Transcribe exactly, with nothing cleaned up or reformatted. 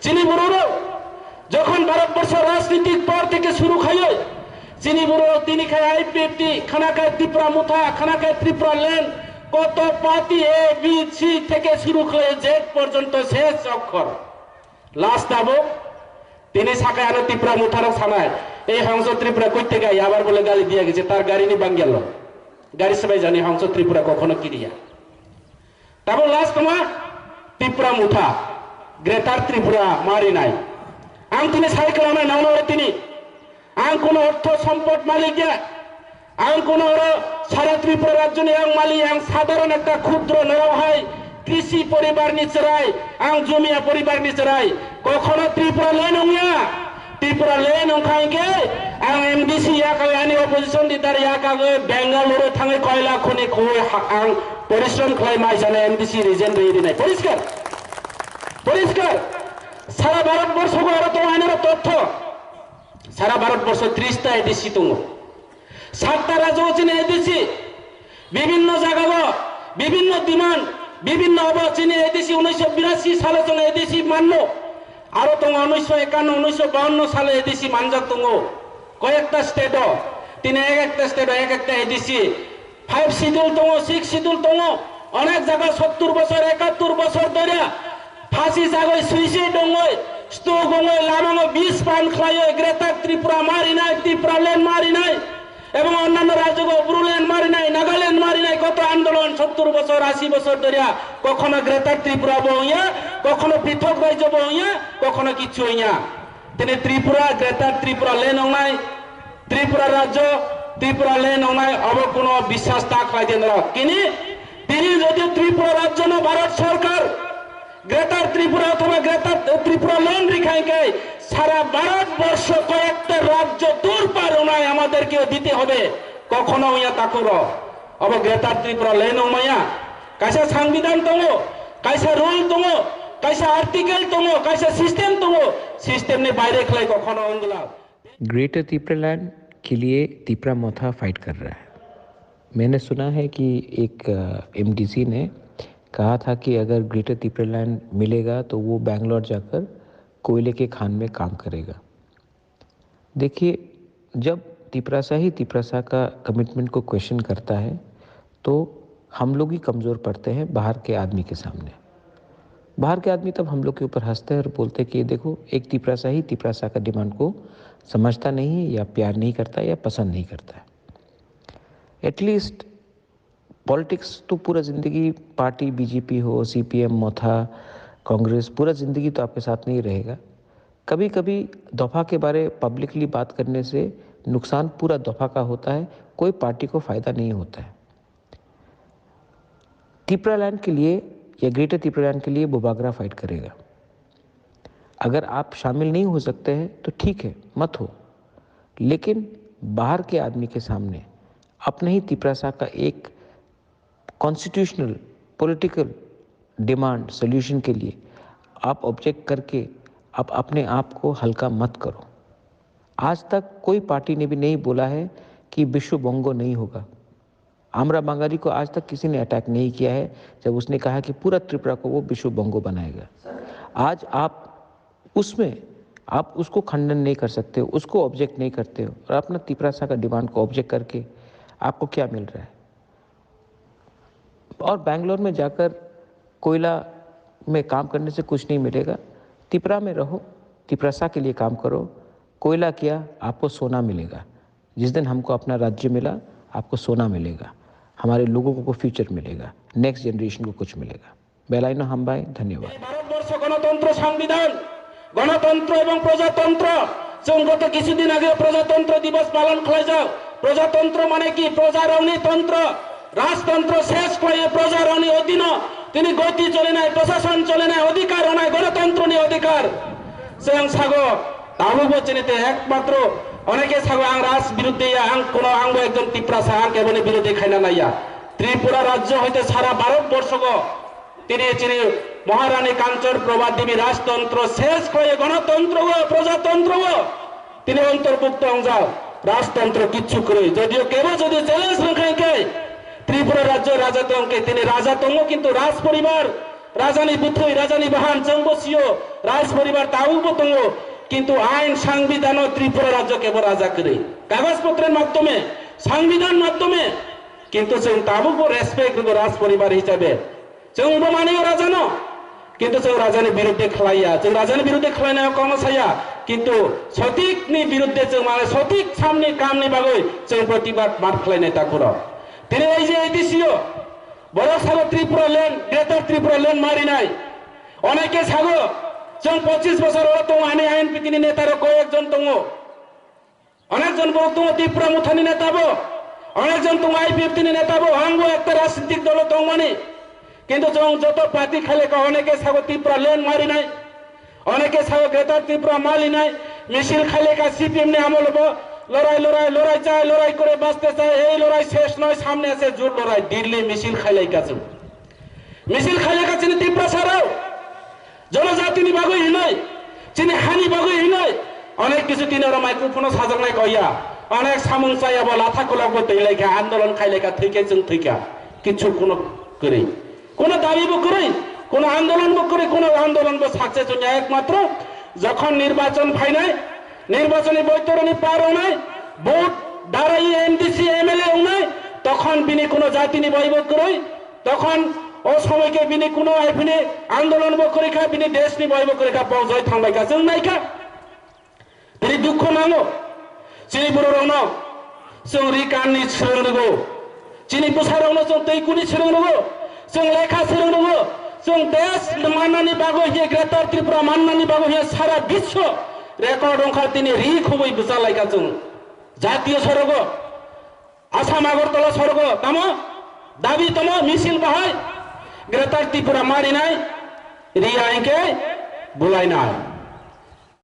Chini bororok jokhon Bharatborsho rajnitik por theke suru khaiyoi, chini bororok tini khai I P F T, khana khai Tipra Motha, khana khai Tripura Land, koto party A, B, C theke suru khlai Z porjonto ses okkhor. Last abo tini sakai ano Tipra Motharok sanai, "Ei Hongso Tripura koi theke abar bole gali diya geche tar gari ni bangyalo." Gari sabai jani Hongso Tripura kokhono kiriya. Tabo last ma Tipra Motha, Greater Tripura marinai. Ang tini sai kwlangma nangno ore tini. Ang kono ortho sompot malik ya. Ang kono oro sara Tripura rajyoni ang malik, ang sadharon ekta khudro norok hai krisi poribar ni chwrai, ang jumia poribar ni chwrai. Kokhono Tripura le nungya. Tripura le nungkha hinkhe ang M D C yakagwi ani opposition leader yakagwi Bengaluru thangwi koila khuni khoi ha-, ang porishrom khlai mai jana M D C resign rwi rinai. Poriskar. Poriskar. Sara Bharat borsho go aro tongo ani oro totho. Sara Bharat borsho tris ta A D C tongo. Satta rajyo chini A D C. Bibhinno jagao, bibhinno demand, bibhinno obo chini A D C unisho birasi salo chwng A D C manno. Aro tongo unisho ekanno, unisho bawanno salo A D C manjak tongo. Koyekta state o, tini ek ekta state o ek ekta A D C. Five schedule tongo, six schedule tongo. Onek jaga sottur bosor, ekattur bosor dhoria phasi jagoi, suicide ongoi, stroke ongoi, lamango bis pan khlaioi, Greater Tripura marinai, Tripura land marinai. Ebong onnanno rajyogo Bodoland marinai, Nagaland marinai, koto andolon sottur bosor, asi bosor dhoria, kokhono Greater Tripura bo wngya, kokhono prithok rajyo bo wngya, kokhono kichu wngya. Tini Tripura, Greater Tripura le nongnai, Tripura rajyo, Tripura le nongnai, obo kono biswas ta khlai de norok. Kini, tini jodi Tripura rajyo no Bharat Sarkar, Greater Tripura othoba Greater Tripura land rikha hinkhe sara Bharat borsho koyekta rajyo tur par onai amaderkeyo dite hobe. Kokhono oya takuro. Obo Greater Tripura land ongmaya. Kaisa sangbidan tongo, kaisa rule tongo, kaisa article tongo, kaisa system tongo. System ni baire khlai kokhono ongla. Greater तिपरालैंड के लिए तिपरा मोथा फाइट कर रहा है। मैंने सुना है कि एक एमडीसी ने कहा था कि अगर ग्रेटर तिपरालैंड मिलेगा तो वो बैंगलोर जाकर कोयले के खान में काम करेगा। देखिए, जब तिपरासा ही तिपरासा का कमिटमेंट को क्वेश्चन करता है तो हम लोग ही कमज़ोर पड़ते हैं बाहर के आदमी के सामने। बाहर के आदमी तब हम लोग के ऊपर हंसते हैं और बोलते हैं कि ये देखो, एक तिपरासा ही तिपरासा का डिमांड को समझता नहीं है या प्यार नहीं करता है या पसंद नहीं करता है। एटलीस्ट पॉलिटिक्स तो पूरा ज़िंदगी पार्टी बीजेपी हो, सीपीएम, मोथा, कांग्रेस, पूरा ज़िंदगी तो आपके साथ नहीं रहेगा। कभी कभी दफ़ा के बारे पब्लिकली बात करने से नुकसान पूरा दफ़ा का होता है, कोई पार्टी को फ़ायदा नहीं होता है। तिपरालैंड के लिए या ग्रेटर तिपरालैंड के लिए बुबागरा फाइट करेगा। अगर आप शामिल नहीं हो सकते हैं तो ठीक है, मत हो, लेकिन बाहर के आदमी के सामने अपने ही तिपरासा का एक कॉन्स्टिट्यूशनल पॉलिटिकल डिमांड सॉल्यूशन के लिए आप ऑब्जेक्ट करके आप अपने आप को हल्का मत करो। आज तक कोई पार्टी ने भी नहीं बोला है कि विश्व बंगो नहीं होगा। आमरा बांगाली को आज तक किसी ने अटैक नहीं किया है जब उसने कहा कि पूरा त्रिपुरा को वो विश्व बंगो बनाएगा। आज आप उसमें, आप उसको खंडन नहीं कर सकते हो, उसको ऑब्जेक्ट नहीं करते हो और अपना तिपरासा का डिमांड को ऑब्जेक्ट करके आपको क्या मिल रहा है? और बैंगलोर में जाकर कोयला में काम करने से कुछ नहीं मिलेगा। तिपरा में रहो, तिपरासा के लिए काम करो। कोयला क्या, आपको सोना मिलेगा। जिस दिन हमको अपना राज्य मिला, आपको सोना मिलेगा, हमारे लोगों को फ्यूचर मिलेगा, नेक्स्ट जनरेशन को कुछ मिलेगा। Belaino hambai, dhanyobad. ভারতবর্ষ গণতন্ত্র সংবিধান, গণতন্ত্র এবং প্রজাতন্ত্র। जों गत किछु दिन आगे प्रजातन्त्र दिवस पालन खालाइजाओ। प्रजातन्त्र माने कि प्रजारौनि तन्त्र, राजतन्त्र शेष खालायो प्रजारौनि अधीन। तिनी गति चलेनाय, प्रशासन चलेनाय अधिकार होनाय गणतन्त्रनि अधिकार। जों sago, tabukbo chini te ekmatro oneke sago ang raj biruddhe ya, ang kono, angbo ekjon Tiprasa, ang keboni biruddhe khaina naiya. Tripura rajyo hoite sara Bharat borshogo tini chini Maharani Kanchor Prabha Devi rajtantro ses khlaiwi ganatantro o, prajatantro o tini antorbhukto wngjak. Rajtantro kichu kwrwi. Jodio kebo jodi challenge rwkha hinkhe Tripura rajyo raja tongkhe tini raja tongo, kintu raj poribar Rajani bwthwi, rajani bahan, chwngbo sio, raj poribar tabukbo tongo, kintu ain sangbidano Tripura rajyo kebo raja kwrwi. Kagoj potrer maddhome, sangbidan maddhome, kintu chwng tabukbo respect rwgo raj poribar hisabe. Chwngbo manio rajano, kintu chwng rajani birudde khlaiya, chwng rajani birudde khlainai kokno saya, kintu sotikni birudde chwng mane sotik samni kamni bagwi chwng protibad mar khlainai takhurok. Tini ei je A D C o, borok sabo Tripura land, Greater Tripura land marinai. Oneke sago, chwng pochis bosor oro tongo, ani I N P T ni neta rok koyek jon tongo. Onek jon borok tongo Tripura Mothani neta bo, onek jon tongo I P F T ni neta bo, ang bo ekta rajnitik dolo tongmani. Kintu chwng joto party khaileka, oneke sago Tripura land marinai. Oneke sao Greater Tripura malinai, misil khaileka C P M ni amol bo, lorai, lorai, lorai chai, lorai kore baste chai, ei lorai shesh noi, samne ase jur lorai, Delhi misil khaileka chwng. Misil khaileka chini Tiprasa rao, jonojati ni bagwi hinoi, chini hani bagwi hinoi, onek kisu tini oro microphone o sajaknai koya, onek samung chaya bo latha kolok bo twilaikha, andolon khaileka, thwikhe chwng thwikha, kichu kuno kwrwi. Kono dabi bo kwrwi, kono andolon bo kwrwi, kono andolon bo success wngya, ekmatro jokhon nirbachon phainai, nirbachoni boitoroni par wngnai, vote darai M D C M L A wngnai, tokhon bini kono jatini bai bo kwrwi, tokhon o somoi khe bini kono aphini andolon bo kwrwi kha, bini desh ni bai bo kwrwi kha, bo joi thangbai kha, chwng nai kha. Tini dukho nango. Chini bororokno chwng ri kanni swrwng rwgo. Chini bwsarokno chwng twi kuni swrwng rwgo. Chwng lekha swrwng rwgo. Chwng desh mannani bagwi hiya Greater Tripura mannani bagwi hiya sara biswo record wngkha tini ri khubui bwchalaikha chwng. Jatiyo sorogo. Assam Agartala sorgo tamo dabi tamo misil bahai Greater Tripura marinai riya hingke bulainai.